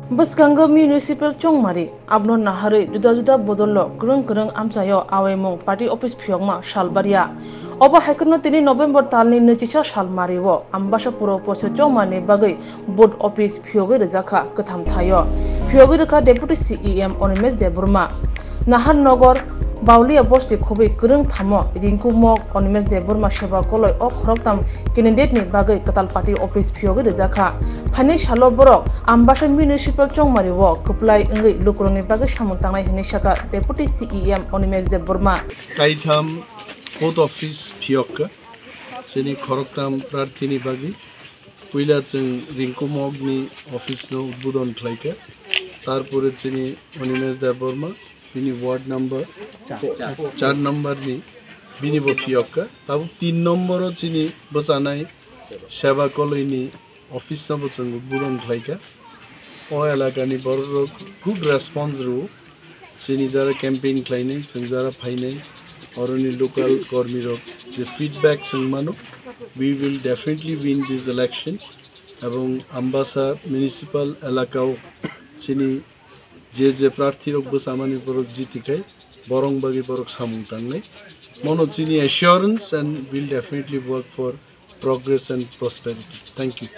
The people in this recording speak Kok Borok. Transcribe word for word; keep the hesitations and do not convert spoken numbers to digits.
Bwskango municipal chongmari, abono naharwi juda juda bodollo kwrwng kwrwng amchaio awaimung party office phiyokma salbaria. Obo haikheno tini November talni nwichisa salmario Ambasa Puro Porishod chongmarni bagwi booth office phiyogwi rwjakha kwtham thaio. Phiyogwi rwkha Deputy C E M Animesh Debbarma. Naharnagar Baulia bosti khobwi kwrwng thamo Rinku Mok Animesh Debbarma seba koloi o khoroktham candidate ni bagwi kwtal party office phiyogwi rwjakha. Phainai salo borok Ambasa municipal chongmari o kwplai wngwi lukurokni bagwi samung tangnai hinwi sakha Deputy C E M Animesh Debbarma. Kaitham booth office phiyokha chini khoroktham prarthini bagwi. Puila chwng Rinku Mokni office no udbodon khlaikha. Tarpore chini Animesh Debbarma, bini ward number char number ni, bini bo phiyokha. Tabuk tin number o chini bwchanai Seba Koloi ni office no bo chwng udbodon khlaikha. O elakani bororok good response rwo. Chini jara campaign khlainai, chwng jara phainai, oroni local kormirok je feedback chwng mano, we will definitely win this election. Ebong Ambasa municipal elakao chini je je prarthirok bwchamani borok jitikhai, borong bagwi borok samung tangnai. Mono chini assurance and will definitely work for progress and prosperity. Thank you.